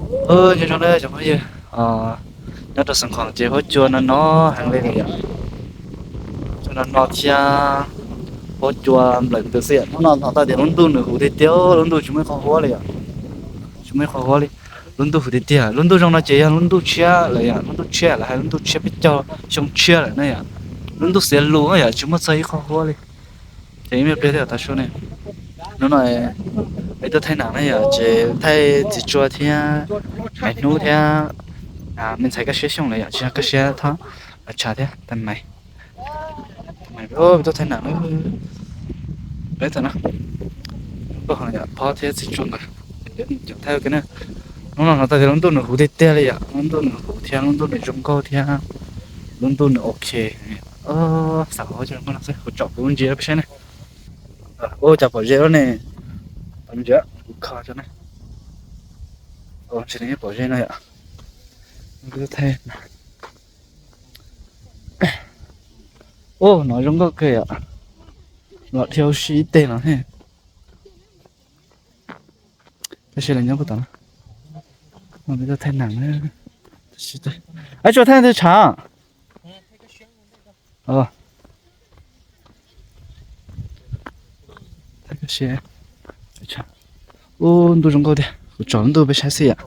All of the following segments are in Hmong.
Nyob zoo na cov phooj ywg, nyob rau Xeev Khuam ces huab cua no no heev li yom. Cua no no thiab huab cua nplawm ntws xwb yom. Hnub no hnov tau tias lub ntuj nws huv tiag tiag, lub ntuj tsis muaj ib qho huab li yom. Tsis muaj ib qho huab li. Lub ntuj huv tiag tiag, lub ntuj zoo no ces yog lub ntuj tshiab lawm yom, lub ntuj tshiab lawm, hais lub ntuj tshiab peb caug xyoo tshiab lawm na yom. Lub ntuj xiav lus yom, tsis muaj txog ib qho huab li. Ces ib me pliag thiaj tau su ne. Hnub no peb tuaj thaij nam na yom, ces thaij txiv tsua thiab Maiv Hnub thiab me ntxhais Kaj Siab Xyooj lawm yom, tsis yog Kaj Siab Thob, Los Tshav thiab Tais Maiv. Tais Maiv, peb tuaj thaij nam na. Peb thaum na, Phob thiab txiv tsua nkawd cov thaij ua ke na. Hnub no hnov tau tias lub ntuj nws huv tiag tiag li yom, lub ntuj nws huv thiab lub ntuj nws zoo nkauj thiab lub ntuj nws ok. Xav ua cas no xwb, kuv tsom kuv ntsia peb saib ne. Ua cas pom ze lawm ne. Pom ntsia kuv kho tso ne. Ntshe nws yeej pom ze no yom. Ub, no zoo nkauj kawg yom. Los dhia ua si ib teg no thiab. Tab sis los nyob puag tom no, peb tuaj thaij nam na. Ab, tsuas thaij ntawd tshav. Ub, ntuj zoo nkauj tiag, kuv tsom lub ntuj peb saib xwb yom.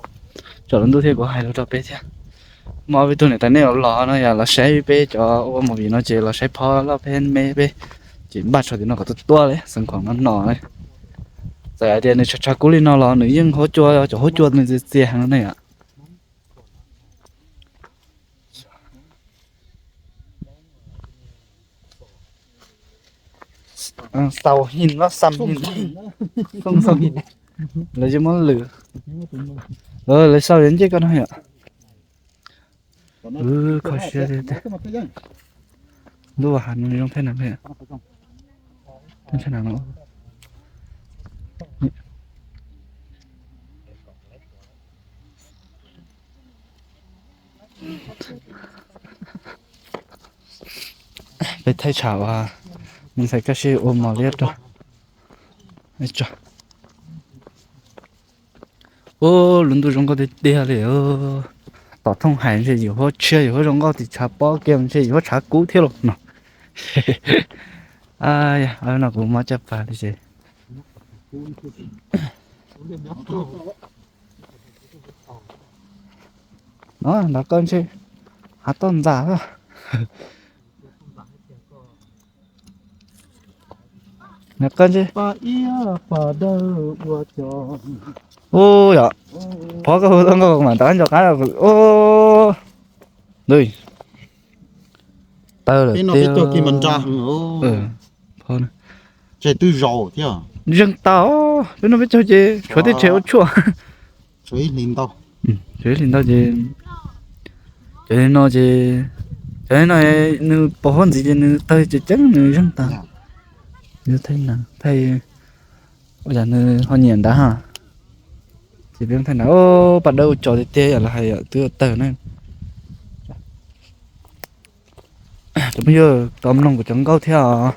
Tsom lub ntuj thiab kuv hais lus rau peb thiab. Muaj ob peb tug niam tais nej los no yom, los saib peb cov ua movie no ces los saib Phob loj peb me peb, ces npaj tsho tim no kom tuaj tuaj li Xeev Khuam no no li. Txawm hais tias nws tshav tshav kub li no los nws yeej huab cua, cov huab cua nws txias txias heev ne yom. Xaus hin los xam hin, xoo xaus hin, lawv yeej muab lwm, lawv xaus yuav ncej koj no yom. Kho siab tiag tiag. Ntuj hav no zoo thaij nam, thaij nam no. Peb thaij tshav uas me ntxhais Kaj Siab ua mos liab rau. Ub, lub ntuj zoo nkauj tiag tiag li. Tom thooj hais ntshe yus huab tshiab yus huab zoo nkauj, tim tshav pob kiag ntshe yus huab tshav kub thiab los no. Ab, no kuv mob caj pas li ces. No nrog koj ntshe hav toj ntxas. Nrog koj ntshe. Ub yom, Phob koj hu tau nkauj mas nrog nco qab. Ub, tawg lawm tiag. Zeeg tas, peb no peb caug ces tshuav tej tsev ua tshuaj. Tshuav ib hlis ntau ces, cov no ces, cov no nws pos huab ntxiv ces nws tawg ces ceeb nws zeeg tas. Thaij, ua cas nws ho nyiam ntawd ha. Ces peb thaij ntawd, pas dawb ua cov tiag tiag yom, lawv hais yom, twb tawg na. Cov phooj ywg tau mloog kuv cov nkauj thiab os.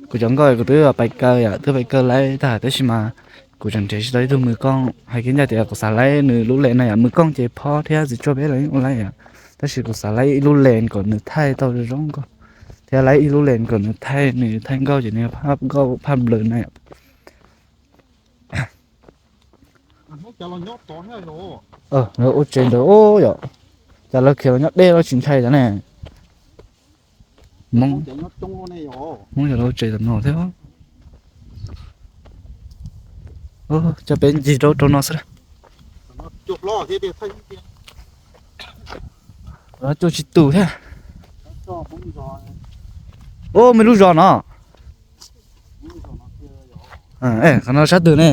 Kuv cov nkauj kuv twb pais kaw yom, twb pais kaw laib tag tab sis mas kuv tseem nrhiav tsis tau ib tug mws kooj. Hais kev ncaj tias kuv xav laib nws lub lens no yom, mws kooj ces Phob thiab txiv tsua peb los yeej ua laib yom, tab sis kuv xav laib ib lub lens kom nws thaij tau zoo zoo nkauj, thiab laib ib lub lens kom nws thaij, nws thaij nkauj ces nws phaj nkauj phaj nplawm na yom. Lawv ua tsev ntawd yom, cas lawv khiav los nyob deb los tsis ntshai cov ne. Hmoob, Hmoob yog lawv ua tsev tam no thiab. Cov peb ncig rau rau no xwb. Cuaj tsis tus thiab. Ub, me lub zos no. Qhov no sab twg ne?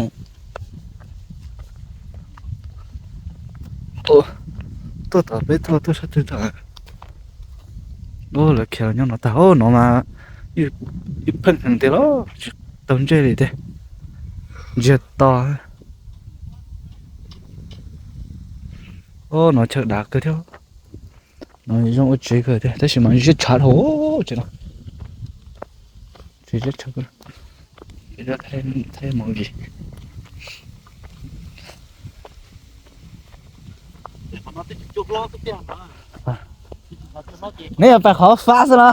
Tuaj tom peb tuaj tuaj sab twg tod. Ub, lawv khiav nyob no tag no mas, ib pheej heev tiag los tsis tau ntsej li tiag. Ntsiag to. Ub, no chaw dav kawg thiab. No zoo ua tsev kawg tiag tab sis mas ziab tshav dhau tsev no. Tsev ziab tshav, thaij movie. Neb yuav pais qhov fab xwb no.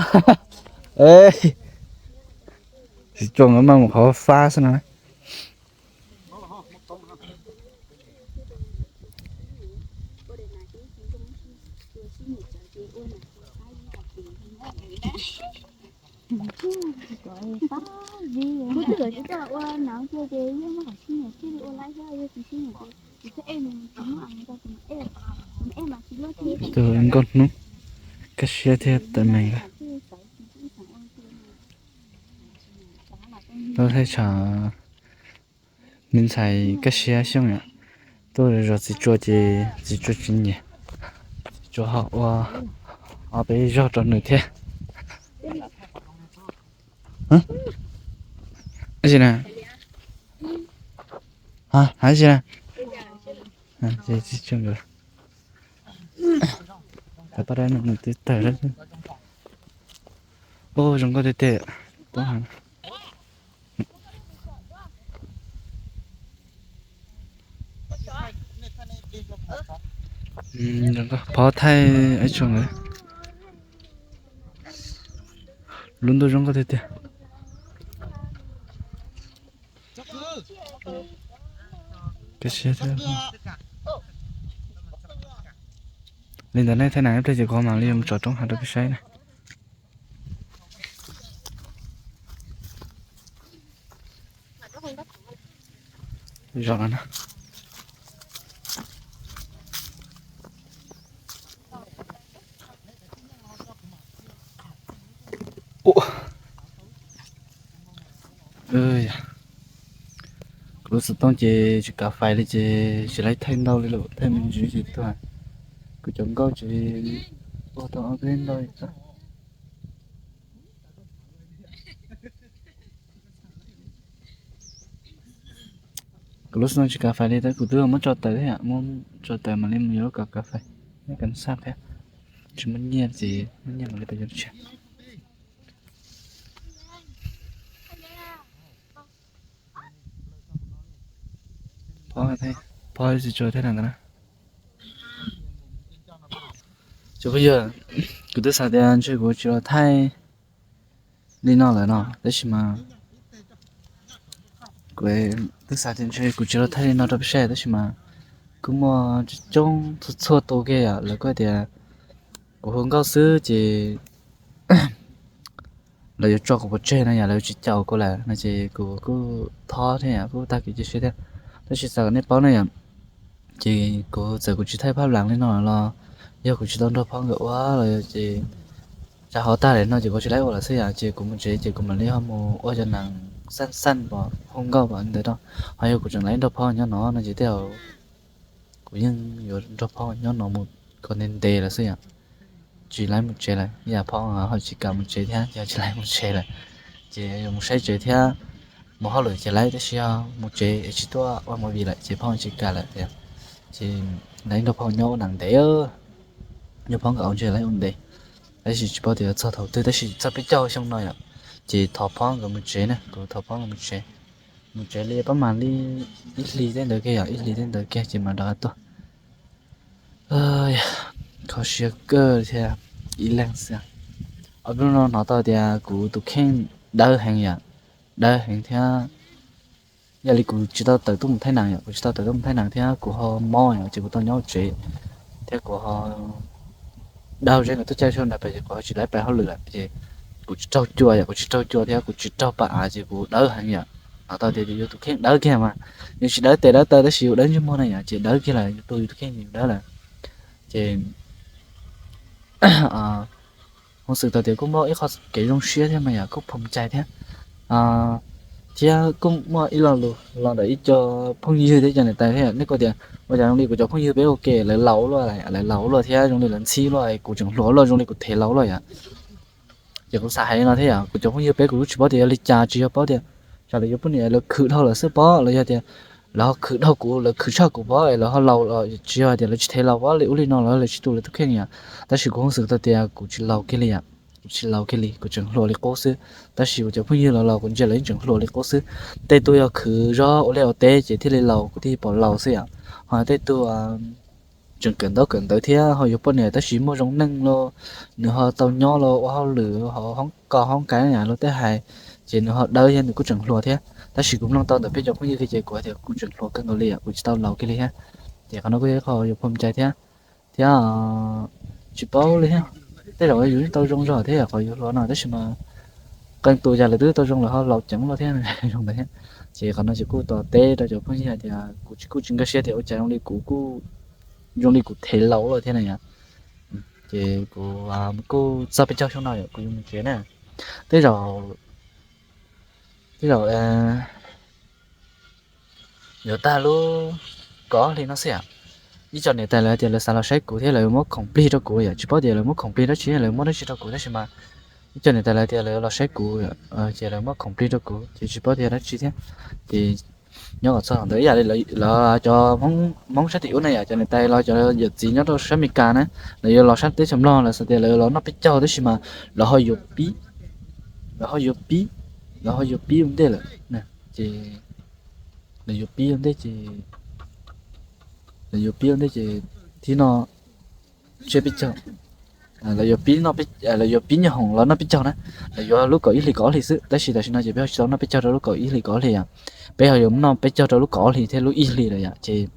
Tsis tsuas, mas mus qhov fab xwb no. Tus nkauj hnub kaj siab thiab tawv mees lawm. Lub thaj tsam me ntxhais kaj siab xyooj yom, tuaj zov txiv tsua ces txiv tsua tsis nyiam, txiv tsua ho ua ob peb zog rau nws thiab. Hais tsis na? Ub, zoo nkauj tiag tiag. Zoo nkauj, phob thaij ib tsoom lawm. Lub ntuj zoo nkauj tiag tiag. Li ntawd nej thaij nas ib pliag ces kuv mam li mus tsom roob hav rau peb saib na. Zos no na. Kuv lub xov tooj ces tsis kav fais li ces tsis laib thaij ntau li lawm, thaij me ntsis ces tuag. Kuv cov nkauj ces ua tau ob peb ntau li xwb. Kuv lub xov tooj tsis kav fais li tab kuv twb muab tso tawm thiab, muab tso tawm mam li mus yuav lub kav kav fais, neb kav xaj thiab. Tsis muaj nyiaj ces muaj nyiaj mam li pais yuav tshaj. Phob tsis tso thiab na. Cov phooj ywg, kuv twb xav tias ntshe kuv tsis los thaij li no lawm no tab sis mas, kuv twb xav tias ntshe kuv tsis los thaij li no rau peb saib tab sis mas kuj muaj coob txhua txhua tus kiag yom, lawv kuj tias kuv hu nkauj xwb ces lawv yuav tso kuv pov tseg no yom, lawv yuav tsis caum kuv lawm no ces kuv kuj thov thiab yom, kuj tag kev cia siab thiab. Tab sis xav kom nej paub na yom, ces kuv txawm kuv tsis thaij phaj vlam li no los yog kuv tsis tau nrog phob nkawd ua los ces tsam ho tag lawm no ces kuv tsis laib ua lawm xwb yom, ces kuv mus tsev ces kuv mam li ho mus ua cov neeg xaj xaj pom hu nkauj pom ntawd rau. Ho yog kuv tseem laib nrog phob nyob no no ces tej zaum kuv yeej yuav nrog phob nyob no mus kom ntev ntev lawm xwb yom. Tsis laib mus tsev lawm, yam phob ho tsis kam mus tsev thiab ces tsis laib mus tsev lawm. Ces yuav mus saib tsev thiab mus hauj lwm ces laib, tab sis yog mus tsev es tsis tuaj ua movie lawm ces phob tsis kam lawm tias, ces laib nrog phob nyob ua neeg ntev, nrog phob nkawd ua ntsej laib ua ntev. Tab sis tsis paub tias txog thaum twg tab sis txog peb caug xyoo no yom, ces thov phob nkawd mus tsev na, kuv thov phob nkawd mus tsev. Mus tsev li pab mam li ib hlis tej ntawd kiag yom, ib hlis tej ntawd kiag ces mam rov qab tuaj. Kho siab kawg thiab, ib leeg xwb. Ob hnub no hnov tau tias kuv tus kheej dawb heev yom, dawb heev thiab. Yog li kuv tsis tau tawm tuaj mus thaij nees yom, kuv tsis tau tawm tuaj mus thaij nees thiab kuv ho mob yom, ces kuv tau nyob tsev thiab kuv ho dawb zeb nkawd tuaj caij sau nra pem ces kuv ho tsis laib pais hauj lwm lawm ces kuv tsis raug cua yom, kuv tsis raug cua thiab kuv tsis raug pam av ces kuv dawb heev yom. Hnov tau tias yus tus kheej dawb kiag mas, yus tsis dawb tes dawb taw tab sis yus dawb ntsej muag na yom, ces dawb kiag lawm, yus tu yus tus kheej yus dawb lawm. Ces hmoob xwm tau tias kuj muaj ib qho kev zoo siab thiab mas yom, kuj phoom cai thiab. Thiab kuj muaj ib lo lus los ntawm ib co phooj ywg thiab cov niam tais thiab, nej kuj tias ua cas zoo li kuv cov phooj ywg peb ua ke lawv laus luaj, lawv laus luaj thiab zoo li lawv ntxhib luaj, kuv tseem hluas luaj zoo li kuv thev laus luaj yom. Ces kuv xav hais li no thiab yom, kuv cov phooj ywg peb kuv twb tsis paub tias yog li cas, tsis yog paub tias tsam lawv yuav poj niam lawv khwv dhau lawm xwb pob, los yog tias lawv ho khwv dhau kuv, lawv khwv tshaj kuv pob es lawv ho laus los tsis yog tias lawv tsis thev laus pob, li ub li no los lawv tsis tu lawv tus kheej yom. Tab sis kuv hmoob xwm tau tias kuv tsis laus kiag li yom, kuv tsis laus kiag li, kuv tseem hluas li qub xwb. Tab sis kuv cov phooj ywg los los kuv ntsia lawv yeej tseem hluas li qub xwb. Tej tug yog khwv zog ua liaj ua teb ces thiaj li laus, kuv thiaj pom laus xwb yom. Ho tej tug tseem kawm ntaub kawm ntawv thiab ho yuav poj niam tab sis muaj zoo neej los nws ho tau nyob los ua hauj lwm ho hoob kos hoob kais yam luag tej hais, ces nws ho dawb thiab nws kuj tseem hluas thiab. Tab sis kuv mloog tau ntawm peb cov phooj ywg kiag ces kuv tias kuj tseem hluas kawg nkaus li, kuv tsis tau laus kiag li thiab. Ces qhov no kuj yog ib qho yuav pom cai thiab, thiab tsis paub li thiab. Tej zaum yus yeej tau zoo zog thiab qhov yuav hluas no tab sis mas qee tus cas lawv twb tau zoo lawm ho laus ceev lawm thiab zoo ntawd thiab. Ces qhov no ces kuj tos teb rau cov phooj ywg hais tias kuv kuj tsis nkag siab tias ua cas zoo li kuv kuj zoo li kuv thev laus lawm thiab na yom. Ces kuv kuj txog peb caug xyoo no yom kuv yuav mus tsev na. Tej zaum, tej zaum yuav tag lub kaum ob hlis no xwb yom. Ib co niam tais lawv tias lawv xav los saib kuv thiab lawv muab khoom plig rau kuv yom, tsis paub tias lawv muab khoom plig dab tsi, lawv muab dab tsi rau kuv tab sis mas ib co niam tais lawv tias lawv los saib kuv, ces lawv muab khoom plig rau kuv ces tsis paub tias dab tsi thiab. Ces nyob kom txog ntawd ib yam li lawv cov Hmoob sab tim ub na yom, cov niam tais los cov yawm txiv nyob rau sab Amelikas na, lawv yuav los sab teb chaws Nplog lawv xav tias lawv los noj peb caug tab sis mas lawv ho yuav pib, lawv ho yuav pib, lawv ho yuav pib ua ntej lawm. Ces lawv yuav pib ua ntej ces, lawv yuav pib ua ntej ces thib no tseb peb caug, lawv yuav pib, lawv yuav pib nyiaj hoom los noj peb caug na. Lawv yuav lub kaum ib hlis kaum ob hlis xwb tab sis tam sim no ces peb ho tsis tau noj peb caug rau lub kaum ib hlis kaum ob hlis yom. Peb ho yuav noj peb caug rau lub kaum ob hlis thiab lub ib hlis lawm yom. Ces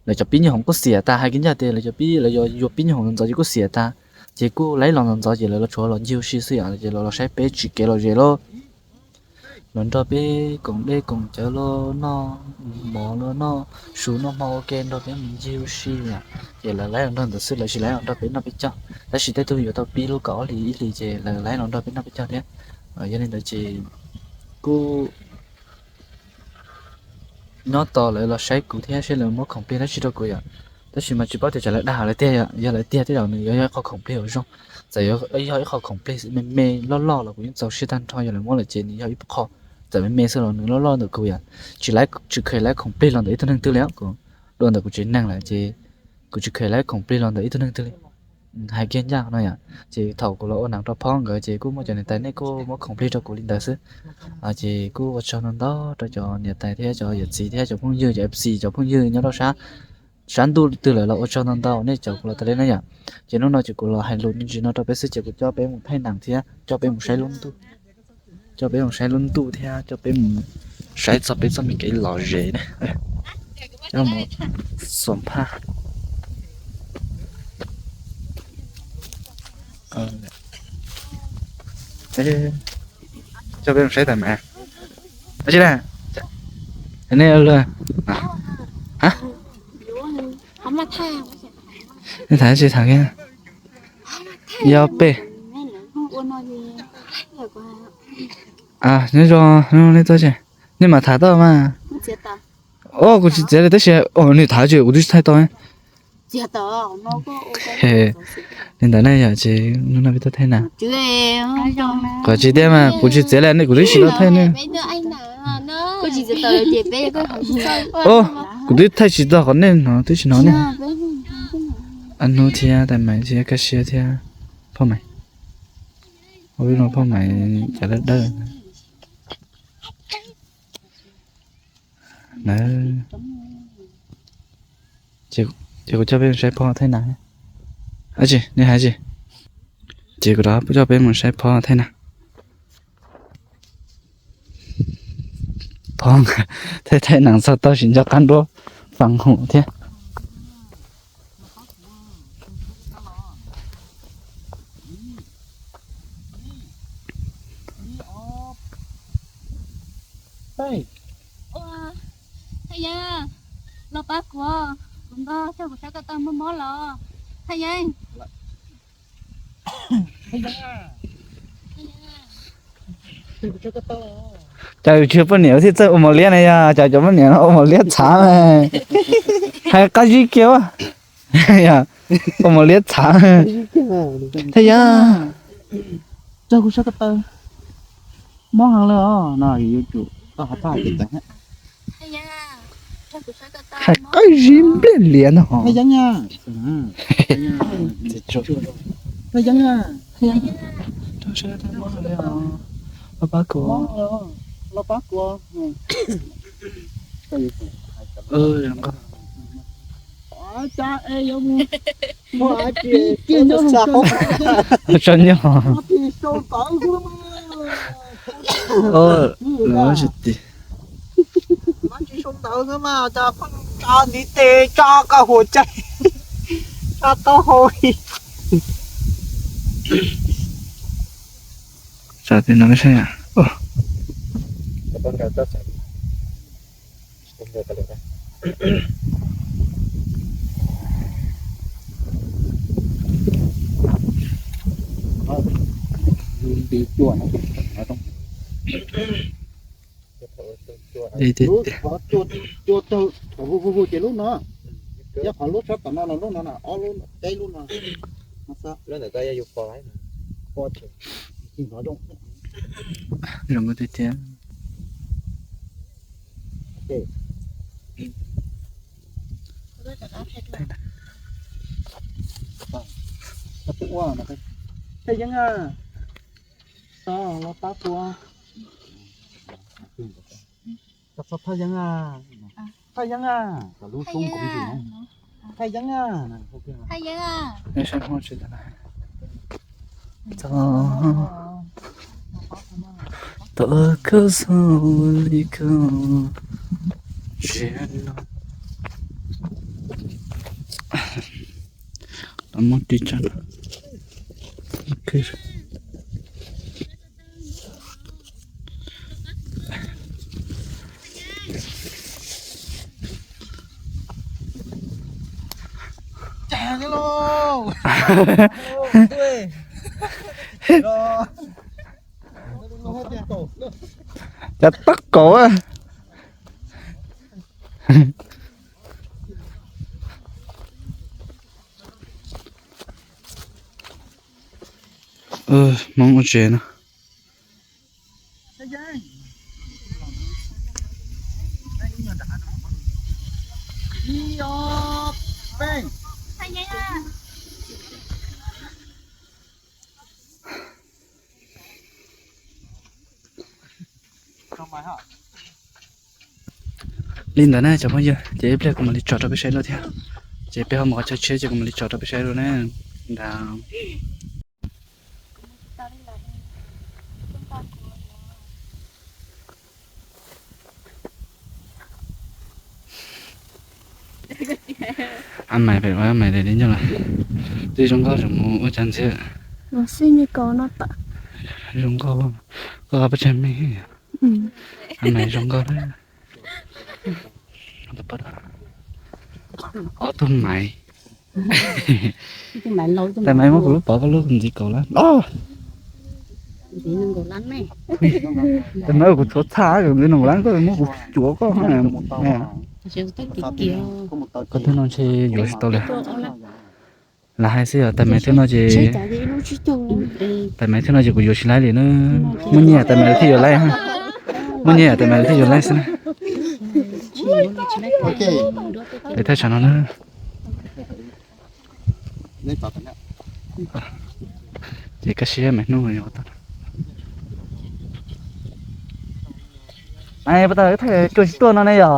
lawv cov pib nyiaj hoom kuj xiam tas, hais kev ncaj tias lawv cov pib, lawv yuav pib nyiaj hoom ntxov ces kuj xiam tas. Ces kuj laib los ntxov ntxov ces lawv los tsuav los ncig ua si xwb yom, ces lawv los saib peb tsis kev los ze lauj. Los nrog peb koom dej koom cawv los noj mov los noj su noj hmo ua ke nrog peb mus ncig ua si yom. Ces lawv laib los nrog ntawd xwb, lawv tsis laib los nrog peb noj peb caug. Tab sis tej tug yuav tau pib lub kaum ob hlis ib hlis ces lawv laib los nrog peb noj peb caug thiab. Yog li ntawd ces kuj nyob tos lawv los saib kuv thiab seb lawv muab khoom plig dab tsi rau kuv yom. Tab sis mas tsis paub tias tsam lawv dag lawv tiag, yog lawv tiag tej zaum nws yuav yog ib qho khoom plig uas zoo. Txawm yog ib qho khoom plig me me loj loj los kuv yeej txaus siab tag nrho, yog lawv muab lawm ces nws yog ib qho txawm me me xwb los nws loj loj ntawm kuv yom. Tsis laib, tsis kheev laib khoom plig los ntawm ib tug neeg twg li, kuv dua ntawm kuv tsev neeg lawm ces kuv tsis kheev laib khoom plig los ntawm ib tug neeg twg li. Hais kiag ncaj no yom, ces thaum kuv los ua neev rau Phob nkawd ces kuj muaj cov niam tais nej kuj muab khoom plig rau kuv li ntawd xwb. Ces kuj ua tsaug ntau ntau rau cov niam tais thiab cov yawm txiv thiab cov phooj ywg, cov F C, cov phooj ywg nyob rau sab ntuj twg lawm los ua tsaug ntau ntau nej caum kuv los tas li na yom. Ces hnub no ces kuv los hais lus me ntsis no rau peb xwb ces kuv coj peb mus thaij neev thiab coj peb mus saib lub ntuj, coj peb mus saib lub ntuj thiab coj peb mus saib txog peb txoj me kev lom zem na. Coj mus xuas phaj. Coj peb mus saib tas mas. Nej, nej tham tsis tham kiag. Yog peb, nyob zoo, nej tuaj tsis, nej mam tham tau mas. Os, kuv tsis txiav li tab sis nws tham tsis kuv twb tsis thaij tau. Li ntawd ne yom, ces hnub no peb tuaj thaij na. Qhov tsis tiag mas kuv tsis txiav li, kuv twb tsis tau thaij ne. Os, kuv twb thaij tsis tau qhov nej hnov twb tsis hnov ne. Ab hnub thiab tais Maiv thiab Kaj Siab thiab Phauj Maiv. Ua lub no Phauj Maiv cas dawb dawb. Ces kuv coj peb mus saib Phauj thaij nas. Tsis, nej hais tsis. Ces kuv rov coj peb mus saib Phauj thaij nas. Phauj thaij thaij nas txog tau sim nco qab nruab fas hum thiab. Thaj Yeeb, los pab kuv, kuv ntog cog kuv sab ko taw muaj mob los. Thaj Yeeb. Cas yus tsis poj niam thiaj txawj ua mos liab na yog, cas cov poj niam no ua mos liab txhav mas. Hais qab zib kiag. Ua mos liab txhav. Thaj Yeeb, cog kuv sab ko taw mob heev li os no, yuav tsum tau hais tau hais tias hais qab zib npliag lias no. Thaj Yeeb, Thaj Yeeb, los pab kuv, los pab kuv. Tso nyob. Lawv tsis tim. Tso ntiv tes, tso koj hua caij, tso taub hau. Tsa ti no saib. Ces lub tshab tom no los lub no na, ob lub, peb lub no. Zoo tiag tiag. Thaj Yeeb a, los pab kuv. Thaj Yeeb a, lub xoob koov ntsis, Thaj Yeeb a. Tau koj zoo li koj, tsis no. Los muab ris tso. Cas tab kaum a. Hmoob ua tsev no. Li ntawd na cov phooj ywg, ces ib pliag kuv mam li tso rau peb saib dua thiab. Ces peb ho mus qhov chaw tshiab ces kuv mam li tso rau peb saib dua na. Ntawd. A mais pem a mais li nyob los twb zoo nkauj, tseem mus ua cas ntxiv. Zoo nkauj, koj pab tsag me. A mais zoo nkauj. Ob tug maiv. Tais maiv muab kuv lub pov, koj lub ntxiv kaum lab. Tais maiv kuv tshuav txhaj, ntxiv no lab, koj muab kuv cuav koj. Koj twb no ntshe yuav tsis tau li. Lam hais xwb yog tais maiv twb no ces, tais maiv twb no ces kuv yuav tsis laib li na. Muaj nyiaj tais maiv thiaj yuav laib, muaj nyiaj tais maiv thiaj yuav laib xwb na. Peb thaij tsam no na. Ces kaj siab me hnub. Mas puas tau thaij cuag tsis tuaj no ne yog?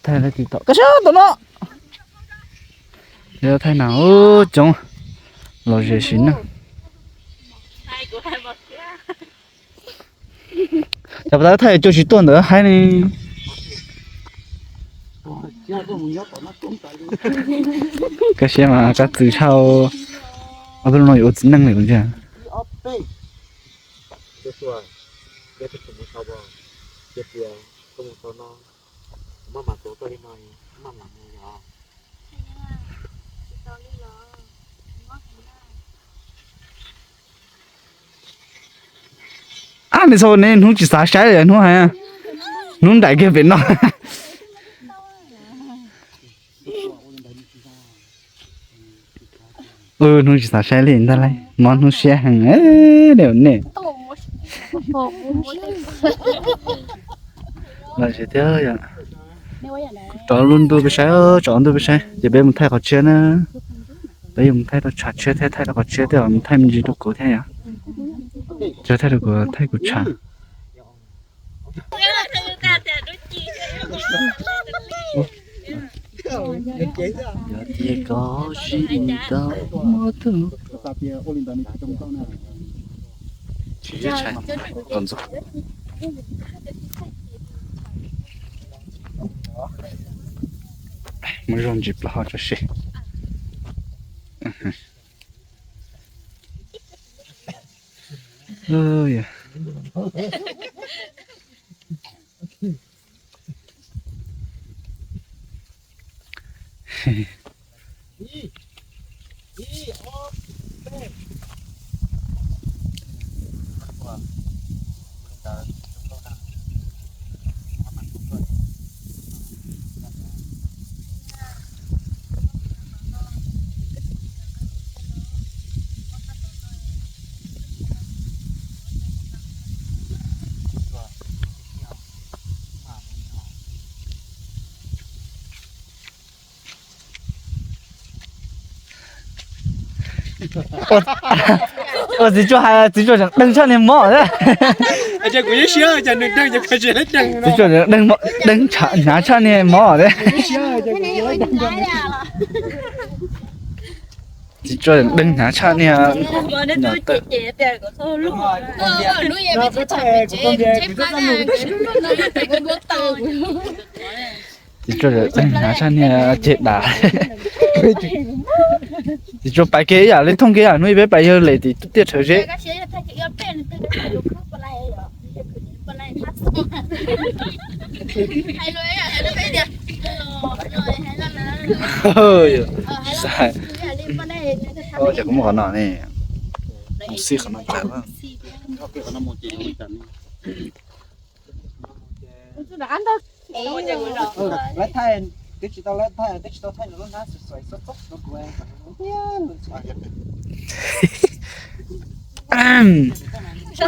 Thaij tib tom kaj siab tom no. Thaij na, coob, los zem sim neej. Cov pab thaij cuag tsis tuaj ntawd haib ne. Kaj siab mas kab txwm tshaj. Ob tug no yuav ua txiv neej li ntag. Ab, nws txhob ne, hnub tsis xav saib li hnub hais, hnub nraim kiag pem no. Hnub tsis xav saib li ntag lauj, mob hnub siab heev ne. Los thiab, rov lub ntuj peb saib, rov ntuj peb saib ces peb mus thaij qhov tshiab na. Peb yuav mus thaij rau tshav tshiab thiab, thaij rau qhov tshiab thiab, mus thaij me ntsis rau kuv thiab yom. Thaij rau kuv, thaij kuv tshav. Yog tias koj sib tau muaj tus tsis tshais koj ntxov. Muab zog ntsis plaub hau tso seb. Ua txiv tsuas hais txiv tsuas tseem deeg tshaj niag mov thiab. Txiv tsuas deeg, deeg hnav tshaj niag mov thiab. Txiv tsuas deeg hnav tshaj niag nyom tawm. Txiv tsuas deeg hnav tshaj niag ceg dam. Txiv tsuas pais kiag ib yam li thooj kiag yam hnub ib peb pais yawg lem tim tiaj tshawv zeb. Ces kuv mus qhov no ne, mus xij qhov no cas. Lawv thaij, twb tsis tau lawv thaij, twb tsis tau thaij lub hnab xuav xuav xub txob no kuv.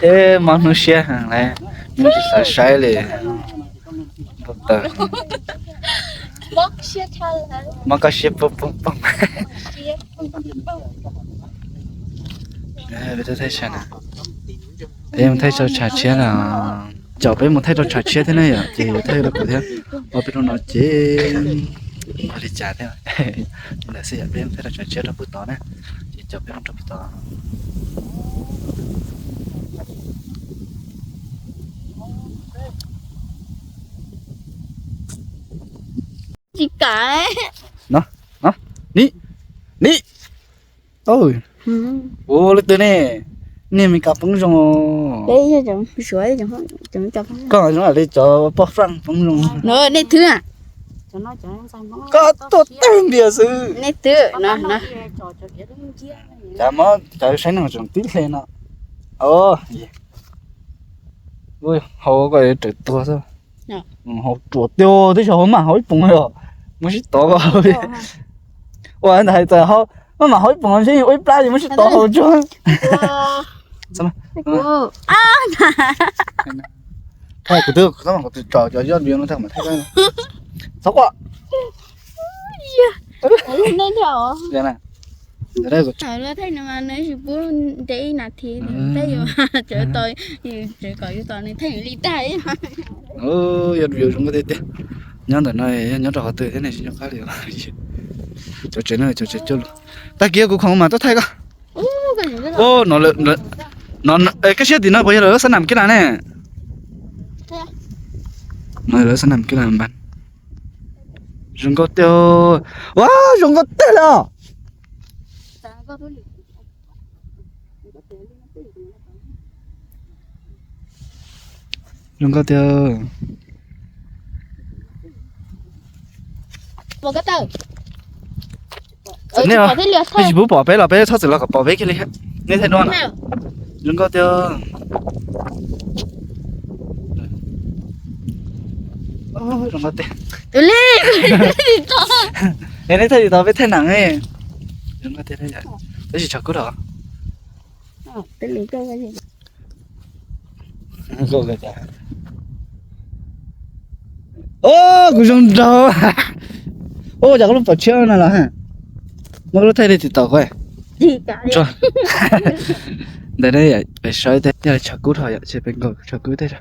Eb, mob hnub siab heev lawm, hnub tsis xav saib li. Mob koj siab poob poob. Peb thaij tsham tshiab na, peb mus thaij rau tshav tshiab na. Caum peb mus thaij rau tshav tshiab thiab na yom, ces yuav thaij rau kuv thiab. Ua peb rau no ces ua li cas thiab. Ntawd xwb yom, peb mus thaij rau tshav tshiab rau pem tod na, ces caum peb mus rau pem tod. Tsis kam. No, no, ni, ni. Ua leej twg ne? Niag Meskas poob zoo. Koj zoo li cov poj Fraj poob zoo. Nej twb, koj tuaj tawg npias xwb. Nej twb, cas mob cov saib neeg tseem tib hle no. Hau koj raws tuag xwb. Hau ruam tiag, twb yog hau maj hau ib poom os. Muab sib tov ko. Ua ntawd hais tias hau maj mam hau ib poom ntshe ua ib plab ces muab sib tov hau tsuag. Thaij kuv twb tsom cov yoj view no tag mam thaij. Txhob quaj. Yog view zoo nkauj tiag tiag. Nyob ntawm no yog nyob rau qhov twg thiab ne, tsis nyob qab li. Cov tsev no cov tsev coj lus. Tag kis kuv khoom mas tuaj thaij koj. Kab siab tim no puas yog lawv lub xab nam kib las ne? No lawv xab nam kib las npas. Zoo nkauj tiag. Ua, zoo nkauj tiag li os. Zoo nkauj tiag. Nej, nej tsis pub pom peb los peb txhob txwm los kom pom peb kiag li. Nej thaij dua na. Zoo nkauj tiag. Zoo nkauj tiag. Nej thaij tsis tau peb thaij nees. Zoo nkauj tiag. Tab sis tshav kub dhau. Kuv zoo nraug. Ua cas koj lub pom tshiab no los? Muab lub thaij li TikTok kuv. Ntawd peb saib tej tshav kub dhau yom, ces peb nkaum tshav kub tej.